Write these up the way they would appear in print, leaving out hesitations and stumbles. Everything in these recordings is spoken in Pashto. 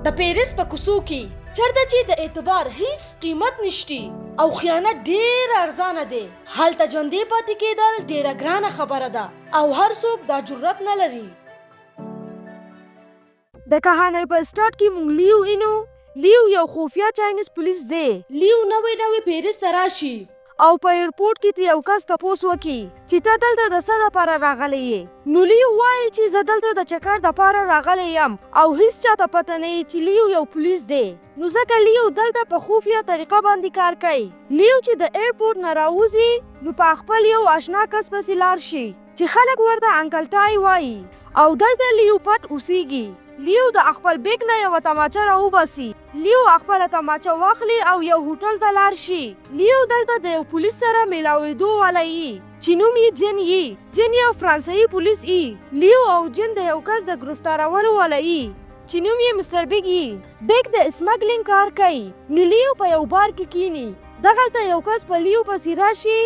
د پیرس په کوڅو کې چرته چې د اعتبار هیڅ قیمت نشتی او خیانت ډیر ارزانه دی، هلته ژوندی پاتې کیدل ډیره ګرانه خبره ده او هر څوک دا جرات نه لري. د کهانۍ په سټارټ کې مونږ لیو اینو. لیو یو خفیه چاینیز پولیس دی. لیو نوی نوی پیرس ته راشي او په ایرپورټ کې ترې یو کس تپوس وکړي چې ته دلته د څه لپاره راغلی یې؟ نو لیو وایي چې زه دلته د چکر دپاره راغلی یم او هیڅ چاته پته نه یي چې لیو یو پولیس دی، نو ځکه لیو دلته په خفیه طریقه باندې کار کوي. لیو چې د ایرپورټ نه راوځي نو په خپل یو اشنا کس پسې لار شي چې خلک ورته انکل ټای وایي او دلته لیو پټ اوسیږي. لیو د خپل بیګ نه یوه تماچه راوباسي. لیو خپله تماچه واخلي او یو هوټل ته لار شي. لیو دلته د یو پولیس سره میلاویدو والا یي چې نوم یي جن یي. جن یو فرانسوي پولیس یي. لیو او جن د یو کس د ګرفتارولو والا یي چې نوم یې مستر بیګ یي. بیګ د اسمګلینګ کار کوي. نو لیو په یو بار کې کیني. دغلته یو کس په لیو پسې راشي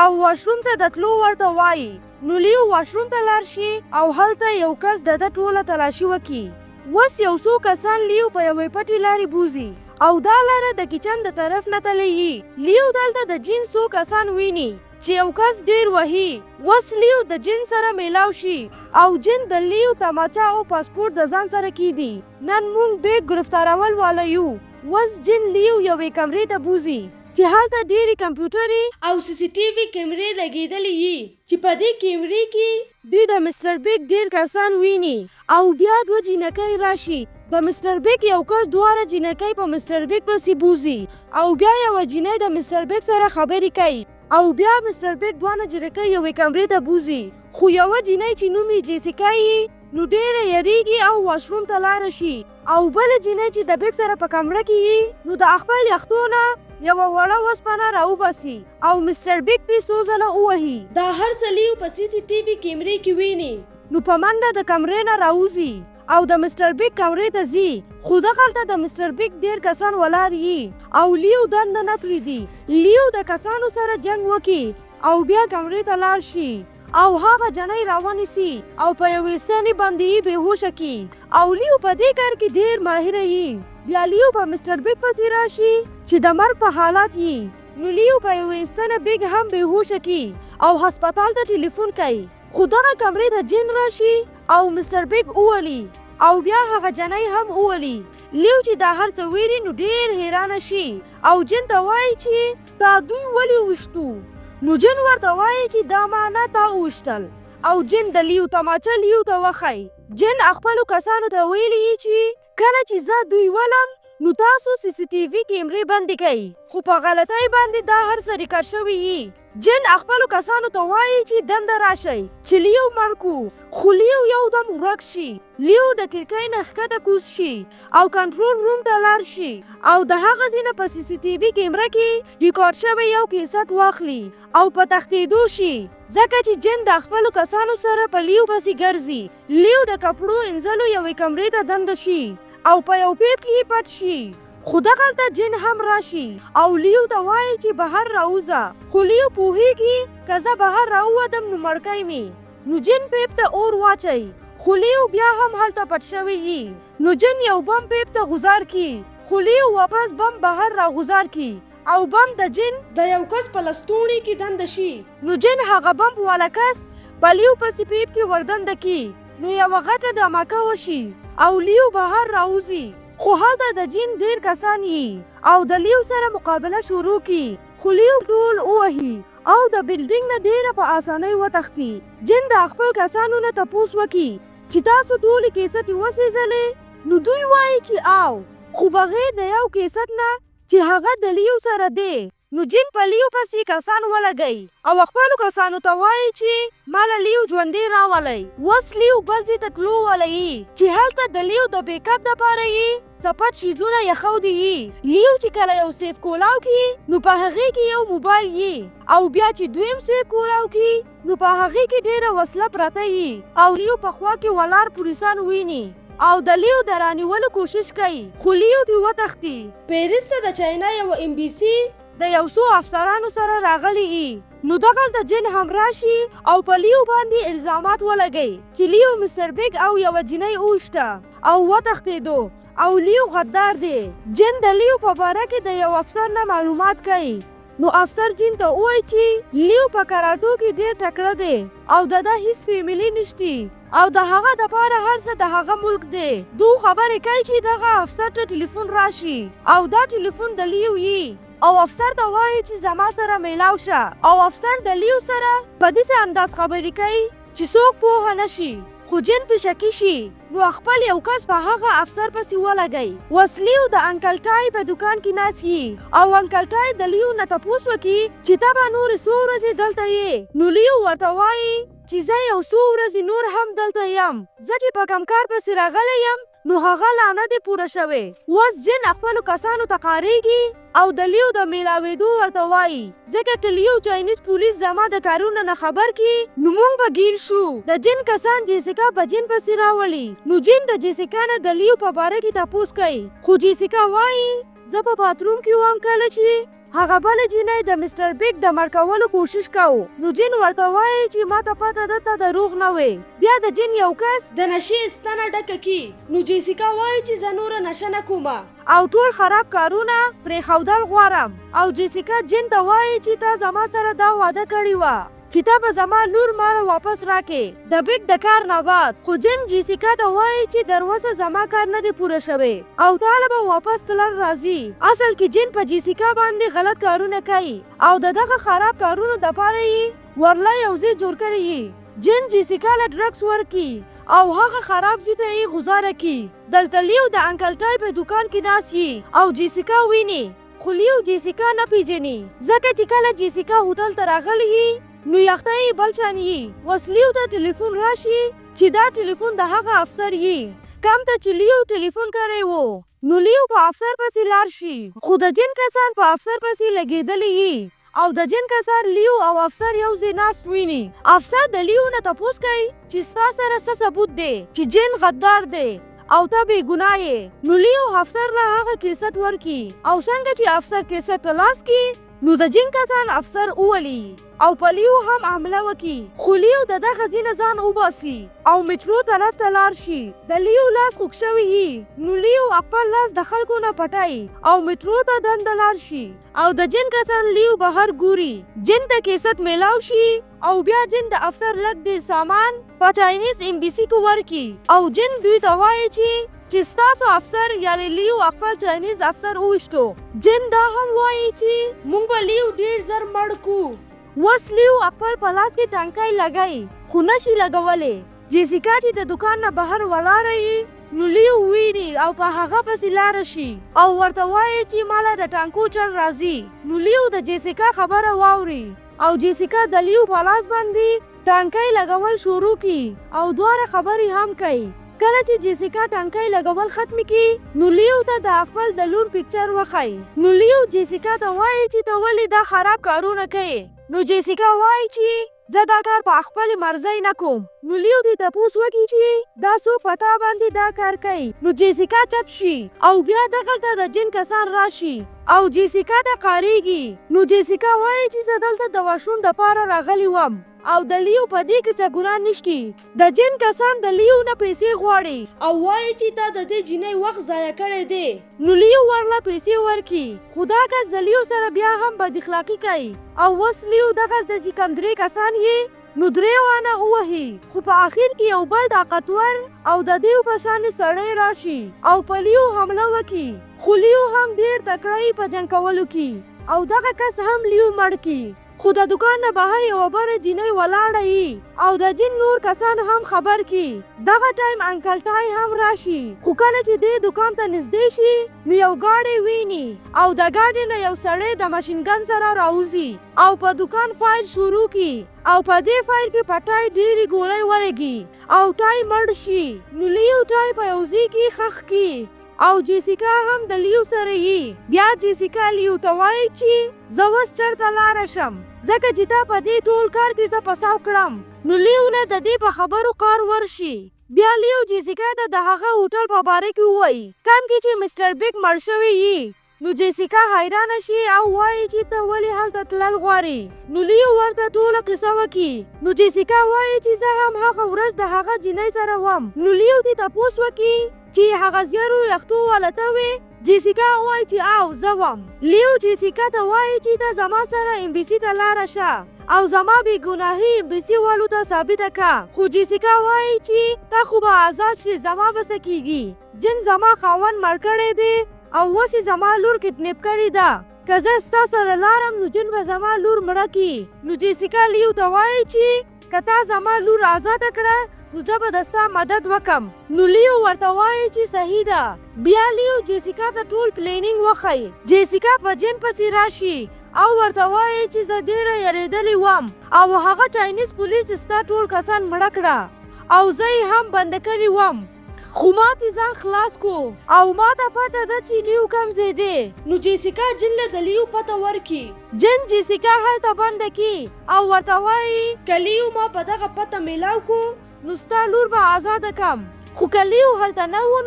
او واشروم ته د تلو ورته وایي. نو لیو واشروم ته لار شي او هلته یو کس دده ټوله تلاشي وکړي. وس یو څو کسان لیو په یوې پټې لارې بوځي او دا لاره د کیچن د طرف نه تلې یي. لیو دلته د جین څو کسان ویني چې یو کس ډیر وهي. وس لیو د جین سره میلاو شي او جین د لیو تماچه او پاسپورټ د ځان سره کیدي. نن مونږ بیګ ګرفتارول واله یو. وس جین لیو یوې کمرې ته بوځي چې هلته ډیرې کمپیوټرې او سي سي ټي وي کیمرې لګیدلې یي چې په دې کیمرې کې دوی د مسټر بیګ ډیر کسان ویني او بیا دوه جینکۍ راشي د مسټر بیګ یو کس دواړه جینکۍ په مسټر بیګ پسې بوځي او بیا یوه جینۍ د مسټر بیګ سره خبرې کوي او بیا مسټر بیګ دواړه جینکۍ یوې کمرې ته بوځي خو یوه جینۍ چې نوم یې جیسیکا یي نو ډیره یریږي او واشروم ته لاړه شي او بله جینۍ چې د بیګ سره په کمره کې یي نو د خپل یختو نه یوه وړه وسپنه راوباسي او مسټر بیګ پې څو ځله ووهي. دا هر څه لیو په سي سي ټي وي کیمرې کې ویني. نو په منډه د کمرې نه راوځي او د مسټر بیګ کمرې ته ځي خو دغلته د مسټر بیګ ډیر کسان ولاړ یي او لیو دنده نه پریږدي. لیو د کسانو سره جنګ وکړي او بیا کمرې ته لاړ شي او هغه جنۍ راونیسي او په یوې ستنې باندې یي بې هوشه کړي او لیو په دې کار کې ډیر ماهره یي. بیا لیو په مسټر بیګ پسې راشي چې د مرګ په حالت یي نو لیو په یوې ستنه بیګ هم بې هوشه کړي او هسپتال ته ټیلیفون کوي خو دغه کمرې ته جین راشي او مسټر بیګ وولي او بیا هغه جنۍ هم وولي. لیو چې دا هر څه ویري نو ډیر حیرانه شي او جین ته وایي چې تا دوی ولې وویشتو؟ نو جین ورته وایي چې دا ما نه تا وویشتل او جین د لیو تماچه لیو ته وښایي. جین خپلو کسانو ته ویلي یي چې کله چې زه دوی ولم نو تاسو سي سي ټي وي کیمرې بندې کړئ خو په غلطۍ باندې دا هر څه ریکارډ شوي یي. جین خپلو کسانو ته وایي چې دنده راشئ چې لیو مړ کو خو لیو یو دم ورک شي. لیو د کړکۍ نه ښکته کوز شي او کنټرول روم ته لاړ شي او د هغه ځای نه په سي سي ټي وي کیمره کې ریکارډ شوی یو کیسټ واخلي او په تښتیدو شي ځکه چې جین د خپلو کسانو سره په لیو پسې ګرځي. لیو د کپړو اینځلو یوې کمرې ته دنده شي او په یو پیپ کې پټ شي خو دغلته جن هم راشي او لیو ته وایي چې بهر راوځه خو لیو پوهیږي که زه بهر راووتم نو مړکی مې. نو جن پیپ ته اور واچوي خو لیو بیا هم هلته پټ شوی یي نو جن یو بم پیپ ته غوځار کړي خو لیو واپس بم بهر راغوځار کړي او بم د جن د یو کس په لستوڼي کې دنده شي. نو جن هغه بمب والا کس په لیو پسې پیپ کې وردنده کړي نو یوه غټه دهماکه وشي او لیو بهر راوځي خو هلته د جن ډیر کسان یي او د لیو سره مقابله شروع کړي خو لیو ټول ووهي او د بلډینګ نه ډیره په اسانۍ وتښتي. جن د خپل کسانو نه تپوس وکړي چې تاسو ټولې کیسټې وسیځلې نو دوی وایي چې آو خو بغیر د یو کیسټ نه چې هغه د لیو سره دی نو جن په لیو پسې کسان ولګوي او خپلو کسانو ته وایي چې ماله لیو ژوندی راولئ. وس لیو بل ځای ته تلو واله یي چې هلته د لیو د بیک اپ دپاره یي څه پټ شیزونه یخودي یي. لیو چې کله یو سیف کولاو کړي نو په هغې کې یو موبایل یي او بیا چې دویم سیف کولاو کړي نو په هغې کې ډیره وسله پرته یي او لیو په خوا کې ولار پولیسان ویني. او د لیو د رانیولو کوشش کوي خو لیو ترې وتښتي. پیرس ته د چاینا یوه ایمبیسي د یو څو افسرانو سره راغلي ای نو دغلته جن هم راشي او په لیو باندې الزامات ولګوي چې لیو مستر بیګ او یوه جینۍ وویشته او وتښتیدو. او لیو غدار دی. جن د لیو په باره کې د یو افسر نه معلومات کوي. نو افسر جن ته ووایي چې لیو په کراټو کې ډیر تکړه دی او د ده هیڅ فیملی نشتی او د هغه د پاره هر څه د هغه ملک دی. دو خبرې کوي چې دغه افسر ته ټلیفون راشي او دا ټلیفون د لیو یي او افسر ته وایي چې زما سره میلاو شه، او افسر د لیو سره په داسې انداز خبرې کوي چې څوک پوهه نه شي. خو جن په شکي شي نو خپل یو کس په هغه افسر پسې ولګی. وس لیو د انکل ټای په دوکان کې ناست یي او انکل ټای د لیو نه تپوس وکي چې ته به نورې څو ورځې دلته یې؟ نو لیو ورته وایي چې زه یو څو ورځې نور هم دلته یم، زه چې په کم کار پسې راغلی یم نو هغه لا نه دی پوره شوی. وس جن خپلو کسانو ته قاریږي او د لیو د میلاویدو ورته وایي، ځکه که لیو چاینیز پولیس زما د کارونو نه خبر کی نو مونږ به ګیر شو. د جن کسان جیسیکا په جن پسې راولي، نو جن د جیسیکا نه د لیو په باره کې تپوس کوي، خو جیسیکا وایي زه په باتروم کې وم کله چې هغه بله جینۍ د مسټر بیګ د مړ کولو کوشش کاو. نو جن ورته وایي چې ما ته پته ده ته دروغ نه وې. بیا د جن یو کس د نشې ستنه ډکه کی، نو جیسیکا وایي چې زه نوره نشه نه کومه او ټول خراب کارونه پرېښودل غواړم. او جیسیکا جن ته وایي چې تا زما سره دا وعده کړې وه چې ته به زما لور ماله واپس راکې د بیګ د کار نه بعد. خو جن جیسیکا ته وایي چې در اوسه زما کار نه دی پوره شوی او تاله به واپس تلل راځي. اصل کې جن په جیسیکا باندې غلط کارونه کوي او د دغه خراب کارونو دپاره یې ورله یو ځای جوړ کړی یي. جن جیسیکا له ډرګس ورکي او هغه خراب ځای ته یې غزاره کي. دلته لیو د انکل ټای په دوکان کې ناست یي او جیسیکا ویني، خو لیو جیسیکا نه پیژني، ځکه چې کله جیسیکا هوټل ته راغلی یي نو یخته یې بل شان یي. اوس لیو ته ټلیفون راشي چې دا ټلیفون د هغه افسر یي کم ته چې لیو ټلیفون کړی وو. نو لیو په افسر پسې لاړ شي، خو د جن کسان په افسر پسې لګېدلی یي او د جن کسان لیو او افسر یو ځای ناست ویني. افسر د لیو نه تپوس کوي چې ستا سره څه ثبوت دی چې جن غدار دی او ته بې ګناه یې؟ نو لیو افسر له هغه کیسټ ورکي او څنګه چې افسر کیسټ ته لاس کي نو د جن کسان افسر وولي او په لیو هم حمله وکي، خو لیو د دغه ځای نه ځان وباسي او میټرو طرف ته لاړ شي. د لیو لاس خوږ شوی یي، نو لیو خپل لاس د خلکو نه پټای او میټرو ته دنده لاړ شي او د جن کسان لیو بهر ګوري. جن ته کیسټ میلاو شي او بیا جن د افسر لږ ډېر سامان په چاینیز ایمبیسي کې ورکي او جن دوی ته وایي چې ستاسو افسر یعنې لیو خپل چاینیز افسر وویشتو. جن دا هم وایي چې مونږ به لیو ډېر زر مړ کو. وس لیو خپل په لاس کې ټانکی لګی خو نشي لګولی. جیسیکا چې د دوکان نه بهر ولاړه یي نو لیو ویني او په هغه پسې لاړه شي او ورته وایي چې ماله د ټانکو چل راځي. نو لیو د جیسیکا خبره واوري او جیسیکا د لیو په لاس باندې ټانکی لګول شروع کړي او دواړه خبرې هم کوي. کله چې جیسیکا ټانکی لګول ختم کړي نو لیو ته د خپل د لور پکچر وښایي. نو لیو جیسیکا ته وایي چې ته ولې دا خراب کارونه کوې؟ نو جیسیکا وایي چې زه دا کار په خپلې مرضۍ نه کوم. نو لیو دې تپوس وکړي چې دا څوک په تا باندې دا کار کوي؟ نو جیسیکا چپ شي او بیا دغلته د جن کسان راشي او جیسیکا ته قاریږي. نو جیسیکا وایي چې زه دلته د واشروم دپاره راغلی وم او د لیو په دې کې څه ګناه نشتي. د جن کسان د لیو نه پیسې غواړي او وایي چې تا د دې جینۍ وخت ضایع کړی دی. نو لیو ورله پیسې ورکړي، خو دا کس د لیو سره بیا هم بد اخلاقي کوي او اوس لیو دغلته چې کم درې کسان یې نو درې وانه ووهي، خو په اخر کې یو بل طاقتور او د دیو په شان سړی راشي او په لیو حمله وکړي، خو لیو هم ډېر تکړه یي په جنګ کولو کې او دغه کس هم لیو مړ کړي. خو د دوکان نه بهر یوه بله جینۍ ولاړه یي او د جن نور کسان هم خبر کړي. دغه ټایم انکل ټای هم راشي، خو کله چې دې دوکان ته نږدې شي نو یو ګاډی ویني او د ګاډي نه یو سړی د ماشین ګن سره راوځي او په دوکان فایر شروع کړي او په دې فایر کې په ټای ډېرې ګولۍ ولګي او ټای مړ شي. نو لیو ټای په یو ځای کې ښخ کړي او جیسیکا هم د لیو سره یي. بیا جیسیکا لیو ته وایي چې زه اوس چېرته لاړه شم، ځکه چې تا په دې ټول کار کې زه پساو کړم. نو لیو نه د دې په خبرو قار ورشي. بیا لیو جیسیکا ته د هغه هوټل په باره کې ووایي کوم کې چې مسټر بیګ مړ شوی یي. نو جیسیکا حیرانه شي او وایي چې ته ولې هلته تلل غواړې؟ نو لیو ورته ټوله قصه وکړي. نو جیسیکا وایي چې زه هم هغه ورځ د هغه جینۍ سره وم. نو لیو دې تپوس وکړي چې هغه زیړو یختو والا ته وې؟ جیسیکا وایي چې او زه وم. لیو جیسیکا ته وایي چې ته زما سره ایمبیسي ته لاړه شه او زما بې ګناهي ایمبیسي والو ته ثابته که. خو جیسیکا وایي چې ته خو به آزاد شې، زما به څه کیږي؟ جن زما خاوند مړ کړی دی او اوس یې زما لور کډنیپ کړې ده. که زه ستا سره لاړم نو جن به زما لور مړه کړي. نو جیسیکا لیو ته وایي چې که تا زما لور آزاده کړه نو زه به د ستا مدد وکم. نو لیو ورته وایي چې صحیح ده. بیا لیو جیسیکا ته ټول پلانینګ وښیي. جیسیکا په جن پسې راشي او ورته وایي چې زه ډېره یریدلې وم او هغه چاینیز پولیس ستا ټول کسان مړه کړه او زه یې هم بنده کړې وم، خو ما ترې ځان خلاص کو او ما ته پته ده چې لیو کوم ځای دی. نو جیسیکا جن له د لیو پته ورکي. جن جیسیکا هلته بنده کي او ورته وایي که لیو ما په دغه پته میلاو کو نو ستا لور به آزاده کم، خو که لیو هلته نه و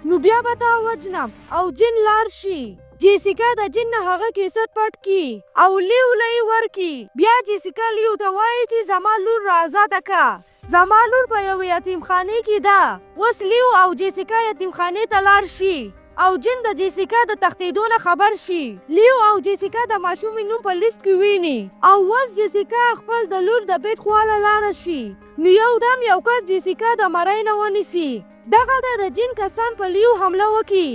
نو بیا به تا وجنم او جن لار شي. جیسیکا د جن نه هغه کیسټ پټ کی او لیو له یې ورکي. بیا جیسیکا لیو ته وایي چې زما لور را آزاده که، زما لور په یوې یتیمخانې کې ده. اوس لیو او جیسیکا یتیمخانې ته لاړ شي او جن د جیسیکا د تښتېدو نه خبر شي. لیو او جیسیکا د ماشومې نوم په لیست کې ویني او اوس جیسیکا خپل د لور د بیډ خواله لاړه شي. نو یو دم یو کس جیسیکا د مرۍ نه ونیسي. دغلته د جن کسان په لیو حمله وکړي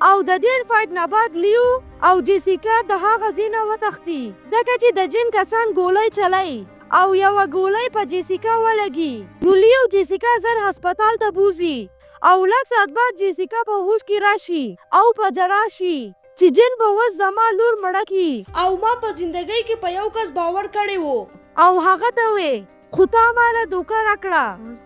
او د ډېر فایټ نه بعد لیو او جیسیکا د هغه ځای نه وتښتي، ځکه چې د جن کسان ګولۍ چلوي او یوه ګولۍ په جیسیکا ولګي. نو لیو جیسیکا زر هسپتال ته بوځي او لږ ساعت بعد جیسیکا په هوش کې راشي او په ژړا شي چې جن به اوس زما لور مړه کړي. او ما په زندګۍ کې په یو کس باور کړی وو. او هغه ته وې خو تا ماله دوکه راکړه،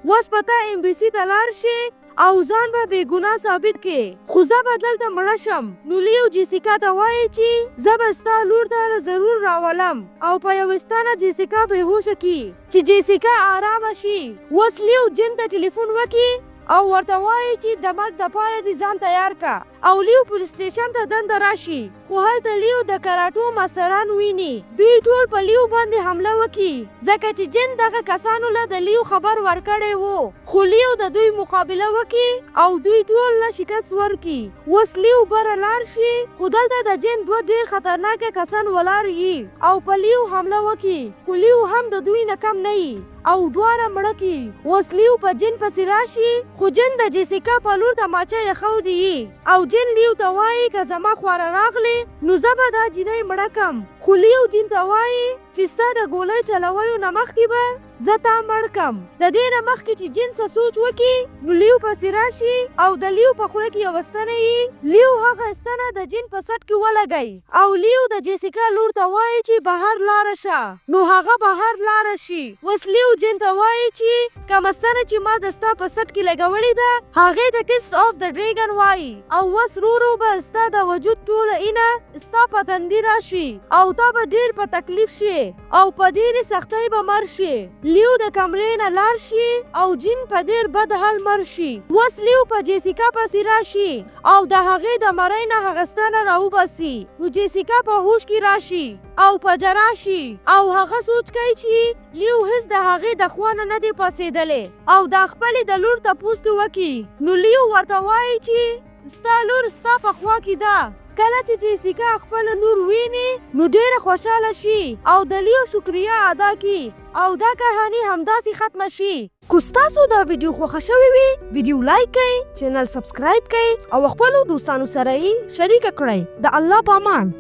اوس به ته ایم بي سي ته لاړ شې او ځان به بې ګناه ثابت کړې، خو زه به دلته مړه شم. نو لیو جیسیکا ته وایي چې زه به ستا لور ته ضرور راولم او په یوه ستنه جیسیکا بې هوشه کړي چې جیسیکا آرامه شي. اوس لیو جن ته ټلیفون وکړي او ورته وایي چې د مرګ دپاره دې ځان تیار که او لیو پولیس سټیشن ته دنده راشي. خو هلته لیو د کراټو ماسټران ویني، دوی ټول په لیو باندې حمله وکړي، ځکه چې جن دغه کسانو له د لیو خبر ورکړی وو. خو لیو د دوی مقابله وکړي او دوی ټول له شکست ورکړي. اوس لیو بره لاړ شي، خو دلته د جن دوه ډېر خطرناکه کسان ولاړ یي او په لیو حمله وکړي، خو لیو هم د دوی نه کم نه یي او دواړه مړه کړي. اوس لیو په جن پسې راشي، خو جن د جیسیکا په لور تماچه یخودي یي او جن لیو ته وایي که زما خواره راغلې نو زه به دا جینۍ مړه کم. خو لیو جن ته وایي چې ستا د ګولۍ چلولو نه مخکې به زه تا مړ کم. د دې نه مخکې چې جن څه سوچ وکړي نو لیو پسې راشي او د لیو په خوله کې یوه ستنه یي. لیو هغه ستنه د جن په څټ کې ولګوي او لیو د جیسیکا لور ته وایي چې بهر لاړه شه، نو هغه بهر لاړه شي. اوس لیو جن ته وایي چې کومه ستنه چې ما د ستا په څټ کې لګولې ده هغې ته کس آف د ډریګن وایي او اوس ورو ورو به ستا د وجود ټوله اینه ستا په تندي راشي او تا به ډېر په تکلیف شې او په ډېرې سختۍ به مړ شې. لیو د کمرې نه لاړ شي او جن په ډېر بد حال مړ شي. اوس لیو په جیسیکا پسې راشي او د هغې د مرۍ نه هغه ستنه راوباسي. نو جیسیکا په هوش کې راشي او په ژړا شي او هغه سوچ کوي چې لیو هیڅ د هغې د خوا نه نه دی پاڅېدلی او دا خپلې د لور تپوس دې وکړي. نو لیو ورته وایي چې ستا لور ستا په خوا کې ده. کله چې جیسیکا خپله لور ویني نو ډېره خوشحاله شي او د لیو شکریه ادا کړي او دا کهانی همداسې ختمه شي. که ستاسو دا ویډیو خوښه شوې وي، ویډیو لایک کړئ، چینل سبسکرایب کړئ او خپلو دوستانو سره یې شریکه کړئ. د الله په امان.